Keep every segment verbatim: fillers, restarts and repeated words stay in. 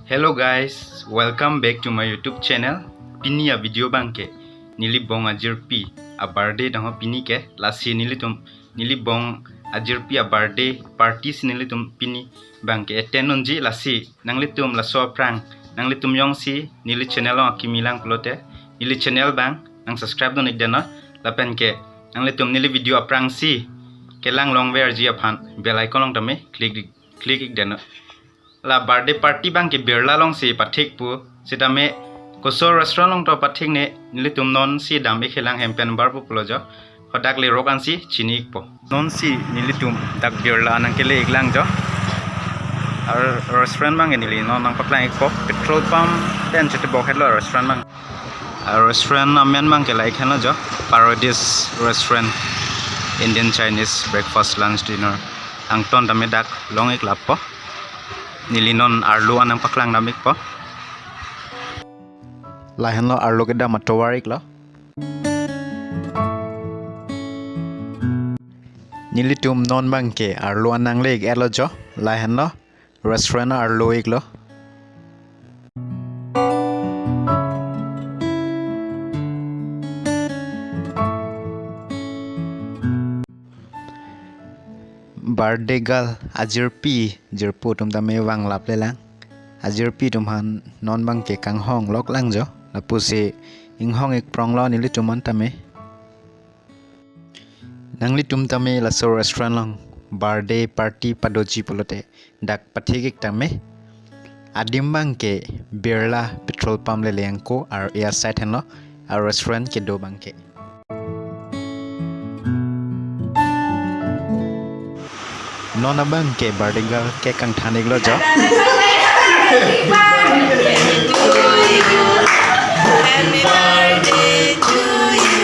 Hello guys, welcome back to my YouTube channel. Pini a-video abangke neli bong ajirpi a-birthday dang ho pini ke, lasi nelitum neli bong ajirpi a-birthday party si nelitum pini abangke attend unji, lasi nanglitum laso aphrang nanglitum jongsi neli channel along akimi lang pulote neli channel abang nang subscribe dun-ik deno, lapen ke nanglitum neli video aphrangsi kelang longverji aphan bell icon along tame click click-ik deno. La birthday party abangke Birla alongsi pathik pu, sitame koso restaurant along to pathik ne, nelitum nonsi dam-ik helang hem pen bar pu pulo jo. Hadak le rok ansi chini-ikpo. Nonsi nelitum dak Birla nangkele-ik lang jo. Ar restaurant abangke neli non nangpaklang-ikpo. Petrol pump pen chete bok hetlo restaurant abang. Ar restaurant amen abangke la-ik henlo jo. Paradise Restaurant, Indian Chinese breakfast lunch dinner. Angton tame dak long-ik lappo. Neli non arlo an nangpaklang dam-ikpo. Lahenlo arlo kedam atovar-iklo. Nelitum non abangke arlo an nangle-ik etlo jo. Lahenlo restaurant arlo-iklo. Birthday girl ajirpi jirpo atum tame vanglap lelang. Ajirpi atum aphan non abangke kanghong lok lang jo. Lapusi inghong-ik pronglo nelitum an tame. Nanglitum tame laso restaurant along birthday party padoji pulote dak pathik-ik tame. Adim abangke Birla petrol pump lele angko, ar a-side henlo a-restaurant kedo abangke. Non abangke birthday girl cake kangthan-iklo jo. Happy birthday to you.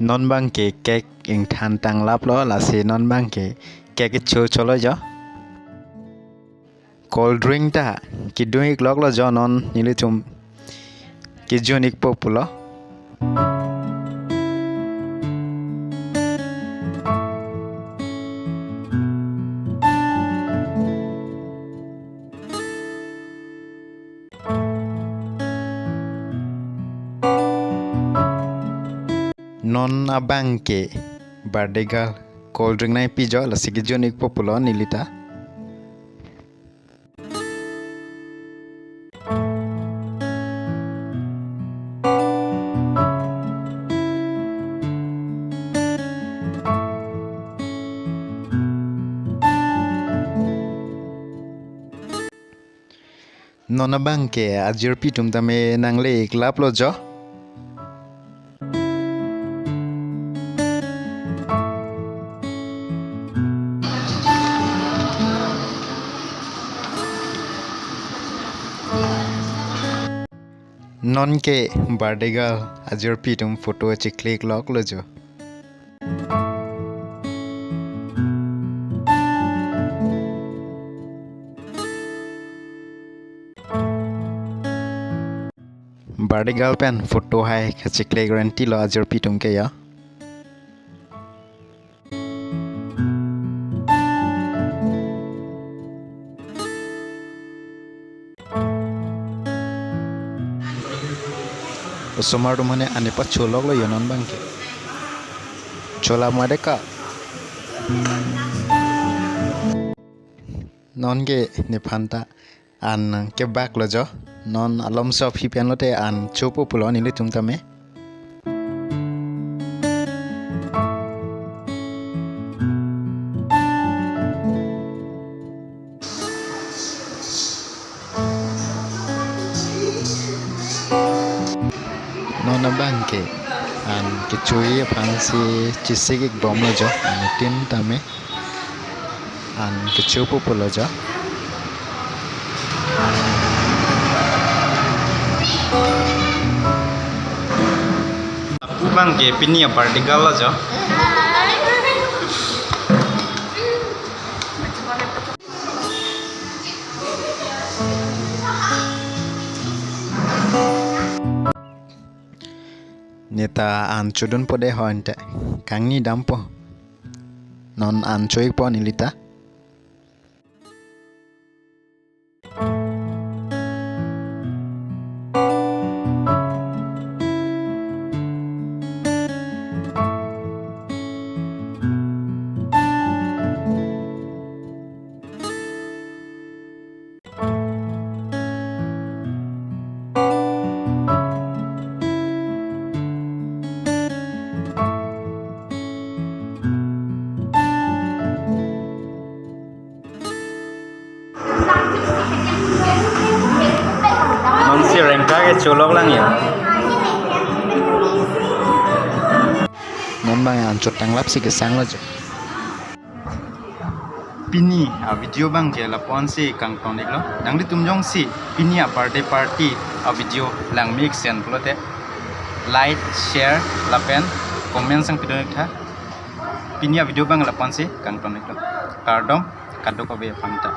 Non abangke cake ingthan tanglaplo, lasi non abangke cake kecho cholo jo. Cold drink ta kedun-ik loklo jo, non nelitum kejun-ikpo pulo. Non abangke birthday girl cold drink nangpi jo, lasi kejun-ikpo pulo nelita. Non abangke ajirpi atum tame nangle-ik laplo jo. Nonke birthday girl ajirpi atum photo cheklik loklo jo. Birthday girl pen photo hai kacheklik renti lo ajirpi atum ke ya. Osomar atum mane ani pacholok lo yo non abangke. Chola made ka. Nonke nephan ta an kebak lo jo. Non alomso aphi pen lote an chopo pulo nelitum tame. Non abangke an kecho-i aphansi chesik-ik bomlo jo, anuttin tame an kechopo pulo jo. Bang ke pini a-birthday girl lo jo. Neta an chodunpo de ho ante. Kangni dampo. Non an cho-ikpo nelita. Non si rengka ke cholok lang ya. Non bang an chotanglap si kesang lo jo. Pini a-video bang ke lapu-an si kangton-iklo. Nanglitum jongsi pini a-birthday party a-video langme-ik sen pulote like, share lapen comment sang pidun-ik tha. Pini a-video bang lapu-an si kangton-iklo. Kardom, kadokave aphan ta.